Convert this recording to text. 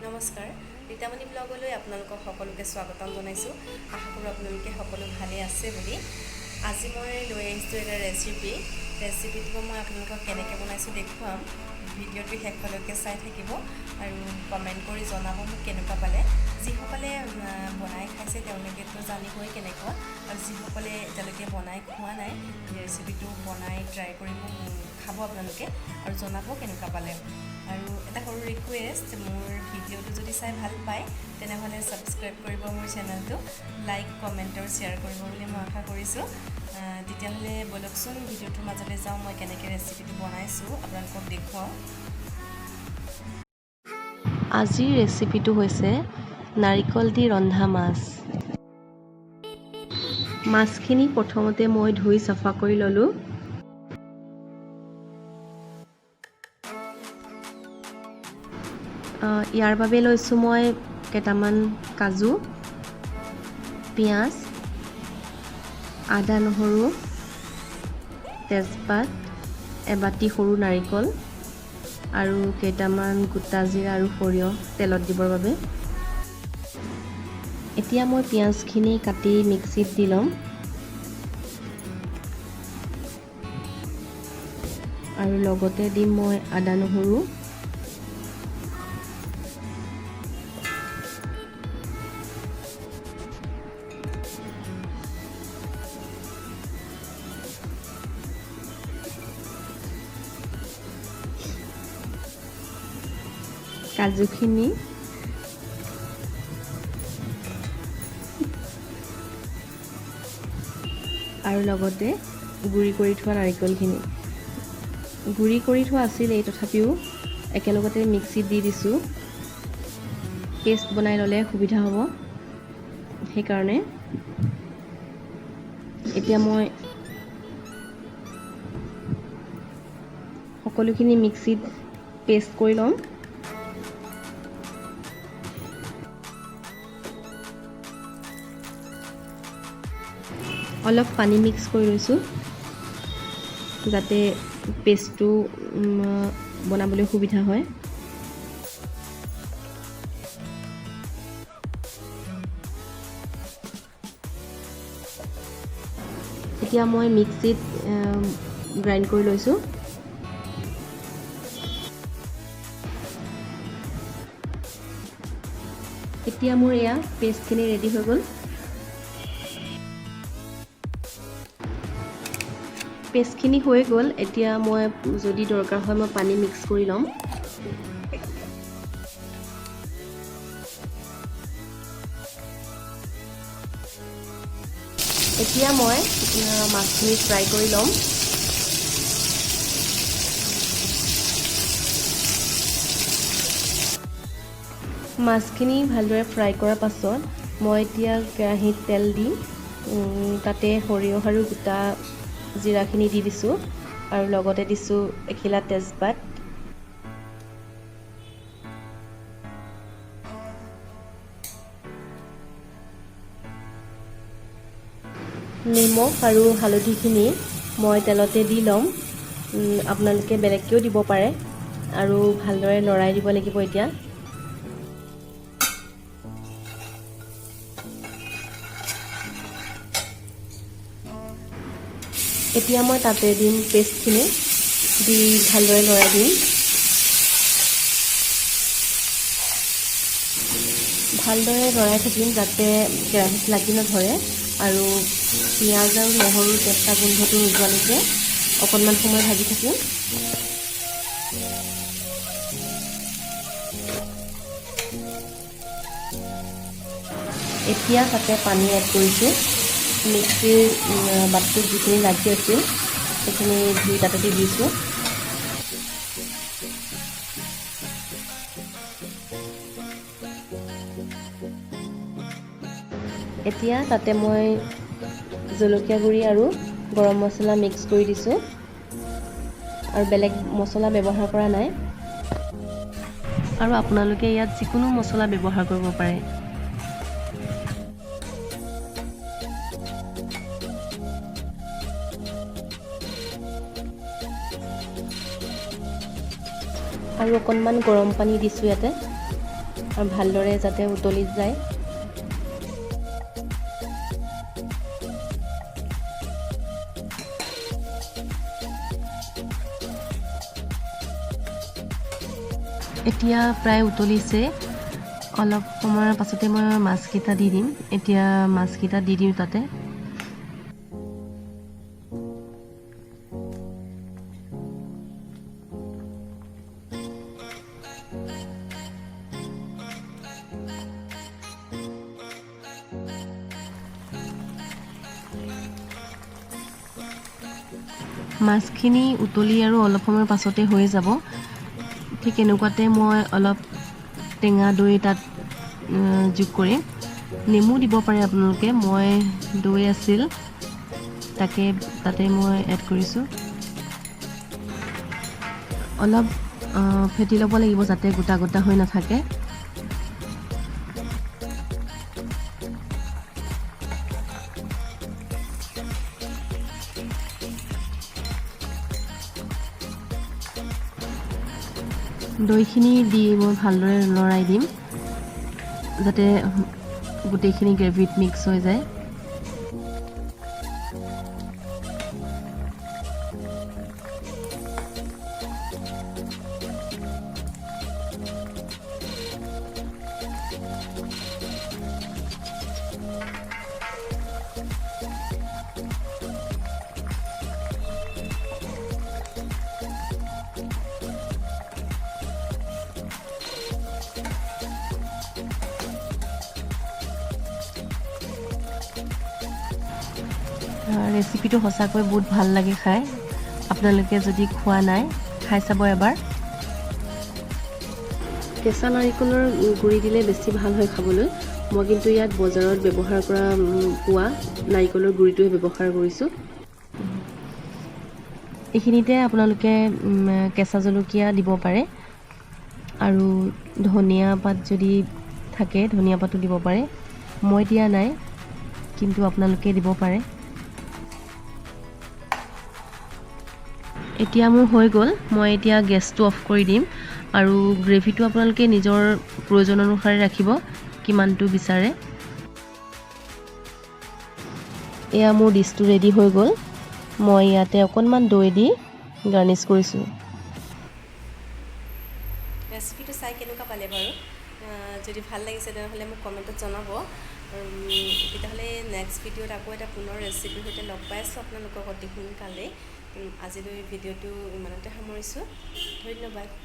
নমস্কাৰ, ৰীতামণি ব্লগলৈ আপোনালোকক সকলোকে স্বাগতম জনাইছোঁ। আশা কৰোঁ আপোনালোকে সকলো ভালে আছে বুলি। আজি মই লৈ আহিছোঁ এটা ৰেচিপি। ৰেচিপিটো মই আপোনালোকক কেনেকৈ বনাইছোঁ দেখুৱাম। ভিডিঅ'টো শেষলৈকে চাই থাকিব আৰু কমেণ্ট কৰি জনাব মোক কেনেকুৱা পালে। যিসকলে বনাই খাইছে তেওঁলোকেতো জানিবই কেনেকুৱা, আৰু যিসকলে এতিয়ালৈকে বনাই খোৱা নাই, ৰেচিপিটো বনাই ট্ৰাই কৰিব, খাব আপোনালোকে আৰু জনাব কেনেকুৱা পালে। আৰু এটা সৰু ৰিকুৱেষ্ট, মোৰ ভিডিঅ'টো যদি চাই ভাল পায় তেনেহ'লে ছাবস্ক্ৰাইব কৰিব মোৰ চেনেলটো, লাইক, কমেণ্ট আৰু শ্বেয়াৰ কৰিব বুলি মই আশা কৰিছোঁ। তেতিয়াহ'লে ব'লকচোন ভিডিঅ'টোৰ মাজলৈ যাওঁ, মই কেনেকৈ ৰেচিপিটো বনাইছোঁ আপোনালোকক দেখুৱাওঁ। আজিৰ ৰেচিপিটো হৈছে নাৰিকল দি ৰন্ধা মাছ। মাছখিনি প্ৰথমতে মই ধুই চাফা কৰি ল'লোঁ। ইয়াৰ বাবে লৈছোঁ মই কেইটামান কাজু, পিঁয়াজ, আদা, নহৰু, তেজপাত, এবাটি সৰু নাৰিকল আৰু কেইটামান গোটা জিৰা আৰু সৰিয়হ তেলত দিবৰ বাবে। এতিয়া মই পিঁয়াজখিনি কাটি মিক্সিত দি ল'ম আৰু লগতে দিম মই আদা, নহৰু, কাজুখিনি, আৰু লগতে গুড়ি কৰি থোৱা নাৰিকলখিনি। গুড়ি কৰি থোৱা আছিলেই, তথাপিও একেলগতে মিক্সিত দি দিছোঁ। পেষ্ট বনাই ল'লে সুবিধা হ'ব সেইকাৰণে। এতিয়া মই সকলোখিনি মিক্সিত পেষ্ট কৰি ল'ম। অলপ পানী মিক্স কৰি লৈছোঁ যাতে পেষ্টটো বনাবলৈ সুবিধা হয়। এতিয়া মই মিক্সিত গ্ৰাইণ্ড কৰি লৈছোঁ। এতিয়া মোৰ এয়া পেষ্টখিনি ৰেডি হৈ গ'ল। পেষ্টখিনি হৈ গ'ল। এতিয়া মই যদি দৰকাৰ হয় মই পানী মিক্স কৰি ল'ম। এতিয়া মই মাছখিনি ফ্ৰাই কৰি ল'ম। মাছখিনি ভালদৰে ফ্ৰাই কৰাৰ পাছত মই এতিয়া কেৰাহীত তেল দি তাতে সৰিয়হ আৰু গোটা জিৰাখিনি দি দিছোঁ আৰু লগতে দিছোঁ এখিলা তেজপাত। নিমখ আৰু হালধিখিনি মই তেলতে দি ল'ম। আপোনালোকে বেলেগকৈও দিব পাৰে। আৰু ভালদৰে লৰাই দিব লাগিব। এতিয়া এতিয়া মই তাতে দিম পেষ্টখিনি, দি ভালদৰে লৰাই দিম। ভালদৰে লৰাই থাকিম যাতে কেৰাহীত লাগি নধৰে, আৰু পিঁয়াজ আৰু নহৰুৰ কেঁচা গোন্ধটো নোযোৱালৈকে অকণমান সময় ভাজি থাকিম। এতিয়া তাতে পানী এড কৰিছোঁ। মিক্সিৰ বাতিটোত যিখিনি লাগি আছিল সেইখিনি ধুই তাতে দি দিছোঁ। এতিয়া তাতে মই জলকীয়া গুড়ি আৰু গৰম মছলা মিক্স কৰি দিছোঁ আৰু বেলেগ মছলা ব্যৱহাৰ কৰা নাই। আৰু আপোনালোকে ইয়াত যিকোনো মছলা ব্যৱহাৰ কৰিব পাৰে। আৰু অকণমান গৰম পানী দিছোঁ ইয়াতে। আৰু ভালদৰে যাতে উতলি যায়। এতিয়া প্ৰায় উতলিছে। অলপ সময়ৰ পাছতে মই মাছকেইটা দি দিম। এতিয়া মাছকেইটা দি দিওঁ তাতে। মাছখিনি উতলি আৰু অলপ সময়ৰ পাছতে হৈ যাব। ঠিক এনেকুৱাতে মই অলপ টেঙা দৈ তাত যোগ কৰিম। নেমু দিব পাৰে আপোনালোকে, মই দৈ আছিল তাকে তাতে মই এড কৰিছোঁ। অলপ ফেটি ল'ব লাগিব যাতে গোটা গোটা হৈ নাথাকে। দৈখিনি দি মই ভালদৰে লৰাই দিম যাতে গোটেইখিনি গ্ৰেভিত মিক্স হৈ যায়। ৰেচিপিটো সঁচাকৈ বহুত ভাল লাগে খাই। আপোনালোকে যদি খোৱা নাই খাই চাব এবাৰ। কেঁচা নাৰিকলৰ গুড়ি দিলে বেছি ভাল হয় খাবলৈ। মই কিন্তু ইয়াত বজাৰত ব্যৱহাৰ কৰা পোৱা নাৰিকলৰ গুড়িটোহে ব্যৱহাৰ কৰিছোঁ। এইখিনিতে আপোনালোকে কেঁচা জলকীয়া দিব পাৰে আৰু ধনিয়া পাত যদি থাকে ধনিয়া পাতো দিব পাৰে। মই দিয়া নাই, কিন্তু আপোনালোকে দিব পাৰে। এতিয়া মোৰ হৈ গ'ল। মই এতিয়া গেছটো অফ কৰি দিম আৰু গ্ৰেভিটো আপোনালোকে নিজৰ প্ৰয়োজন অনুসাৰে ৰাখিব, কিমানটো বিচাৰে। এয়া মোৰ ডিছটো ৰেডি হৈ গ'ল। মই ইয়াতে অকণমান দৈ দি গাৰ্নিছ কৰিছোঁ। ৰেচিপিটো চাই কেনেকুৱা পালে বাৰু? যদি ভাল লাগিছে তেনেহ'লে মোক কমেণ্টত জনাব। তেতিয়াহ'লে নেক্সট ভিডিঅ'ত আকৌ এটা পুনৰ ৰেচিপিৰ সৈতে লগ পাই আছোঁ আপোনালোকক অতি সোনকালেই। আজিলৈ ভিডিঅ'টো ইমানতে সামৰিছোঁ। ধন্যবাদ।